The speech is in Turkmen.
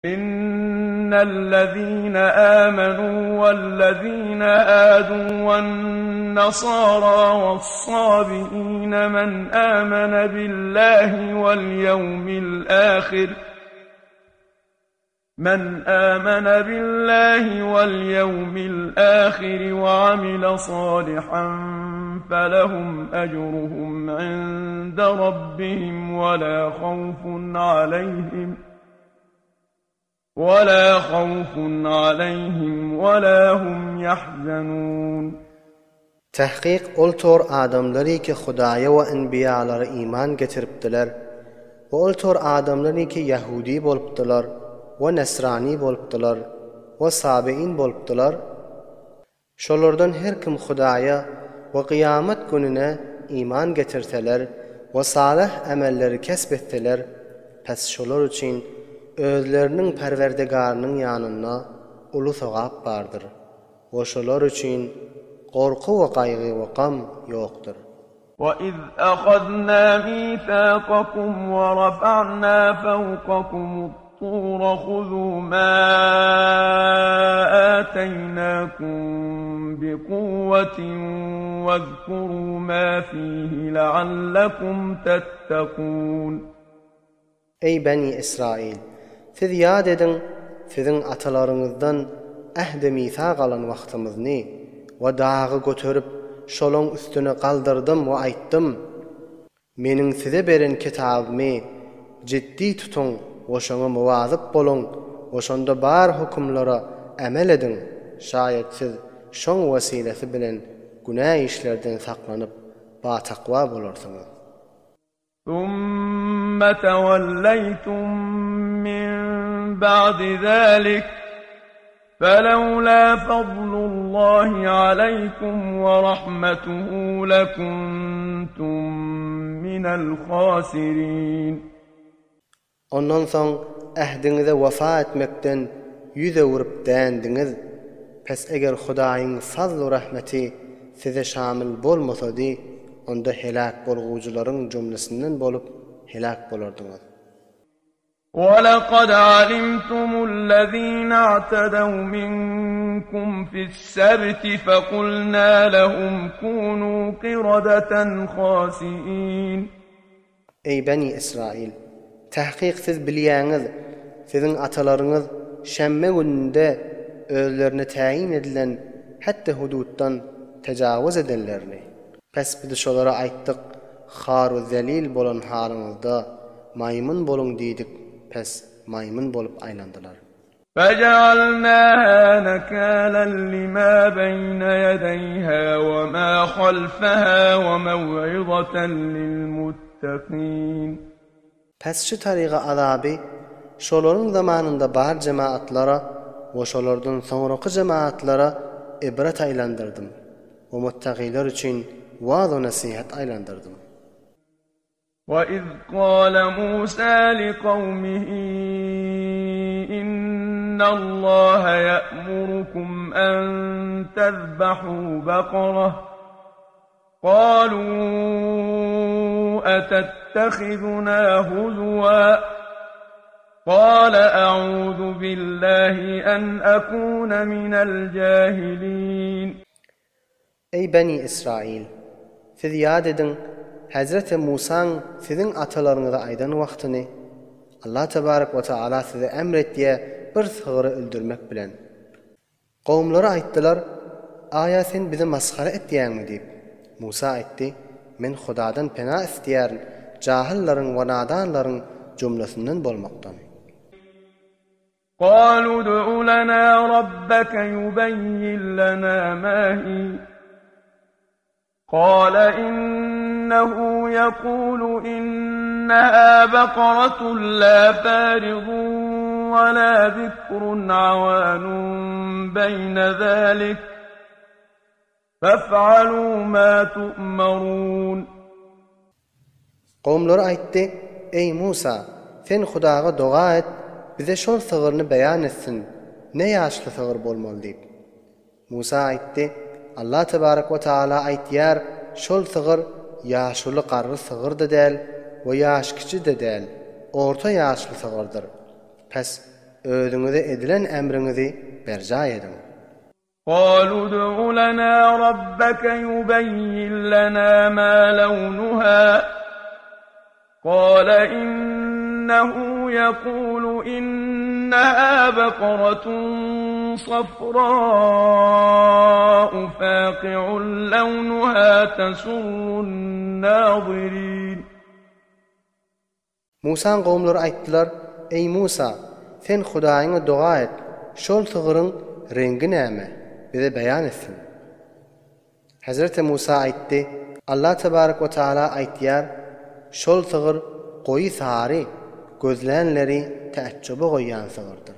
Innellezine âmenû wellezine âdû wennasârâ wessabiîne men âmene billâhi welyevmil âhir Men âmene billâhi welyevmil âhiri we amile sâlihan felehum ecruhum inde rabbihim we lâ havfun aleyhim ولا خوف عليهم ولا هم يحزنون. Tahkyk ol tor adamlary ki Hudaýa we enbiýalara iman getiripdiler we ol tor adamlary ki ýahudi bolupdylar we nesrani bolupdylar we sabein bolupdylar, Şolardan her kim Hudaýa we kyýamat gününe iman getirseler we salyh emelleri kesp etseler, pes şolar üçin özleriniň Perwerdigarynyň ýanynda uly sogap bardyr we şolar üçin gorky we gaýgy we gam ýokdur. وَإِذْ أَخَذْنَا مِيثَاقَكُمْ وَرَفَعْنَا فَوْقَكُمُ الطُّورَ خُذُوا مَا آتَيْنَاكُمْ بِقُوَّةٍ وَاذْكُرُوا مَا فِيهِ لَعَلَّكُمْ تَتَّقُونَ. Eý, Beni Ysraýyl! Siz ýat ediň, siziň atalaryňyzdan ähdi-misak alan wagtymyzny we dagy göterip, şolaň üstüne galdyrdym we aýtdym, Meniň size beren kitabymy jiddi tutuň we şoňa muwazyp boluň we şonda bar hökümlere ämel ediň, şaýat siz şoň wesilesi bilen günä işlerden saklanyp, batakwa bolarsyňyz. ثُمَّ تَوَلَّيْتُم مِّن بَعْدِ ذَٰلِكَ فَلَوْلَا فَضْلُ اللّٰهِ عَلَيْكُمْ وَرَحْمَتُهُ لَكُنتُم مِّنَ الْخَاسِرِينَ. Ondan soň ähdiňize wepa etmekden ýüz öwrüp dändiňiz. Pes eger Hudaýyň fazlu-rahmeti size şamyl bolmasady, onda heläk bolgujylaryň jümlesinden bolup heläk bolardyňyz. وَلَقَدْ عَلِمْتُمُ الَّذِينَ اعْتَدَوْا مِنكُمْ فِي السَّبْتِ فَقُلْنَا لَهُمْ كُونُوا قِرَدَةً خَاسِئِينَ. Eý, Beni Ysraýyl! Tahkyk siz bilýäňiz, siziň atalaryňyz şenbe gününde özlerine täýin edilen hetdi-hudutdan tejawuz edenlerini. Pes biz şolara aýtdyk, Haru-zelil bolan halyňyzda maýmyn boluň diýdik, pes maýmyn bolup aýlandylar. فَجَعَلْنَاهَا نَكَالًا لِمَا بَيْنَ يَدَيْهَا وَمَا خَلْفَهَا وَمَوْعِظَةً لِلْمُتَّقِينَ. Pes şu taryga azaby şolaryň zamanynda bar jemaatlara we şolardan soňraky jemaatlara ibret aýlandyrdym we muttagylar üçin waaz-u-nesihat aýlandyrdym. وَإِذْ قَالَ مُوسَى لِقَوْمِهِ إِنَّ اللَّهَ يَأْمُرُكُمْ أَنْ تَذْبَحُوا بَقَرَةً قَالُوا أَتَتَّخِذُنَا هُزُوًا قَالَ أَعُوذُ بِاللَّهِ أَنْ أَكُونَ مِنَ الْجَاهِلِينَ. Eý, Beni Ysraýyl! Siz ýat ediň, Hezreti Musaň siziň atalaryňyza aýdan wagtyny, Allah tebarek we taala size emr etýä bir sygry öldürmek bilen. Kowumlary aýtdylar, Aýa sen bizi masgara etýäňmi diýip. Musa aýtdy, Men Hudadan pena isleýärin jahyllaryň we nadanlaryň jumlasyndan bolmakdan. قالوا ادع لنا ربك يبين لنا ما هي قال إنه يقول إنها بقرة لا فارض ولا بكر عوان بين ذلك فافعلوا ما تؤمرون. Kowumlary aýtdy, Eý, Musa! Sen Hudaga doga et, bize şol sygyrny beýan etsin, ne ýaşly sygyr bolmaly diýip. Musa aýtdy, Allah tebarek we taala aýtýar, şol sygyr ýaşuly garry sygyr-da däl we ýaşkiçi-de däl, orta ýaşly sygyrdyr. Pes. Özüňize edilen emriňizi berjaý ediň. Galu ud'u lana rabbaka yubayyin lana ma lawnuha. Gala innehu yekulu inneha bakaratun safra'u faki'un lawnuha tesurrun nazirin. Musaň kowumlary aýtdylar, Eý, Musa! Sen Hudaýyňa doga et, şol sygryň reňgi näme, bize beýan etsin. Hezreti Musa aýtdy, Allah tebarek we taala aýtýar, Şol sygyr goýy sary, gözlänleri täjjübe goýýan sygyrdyr.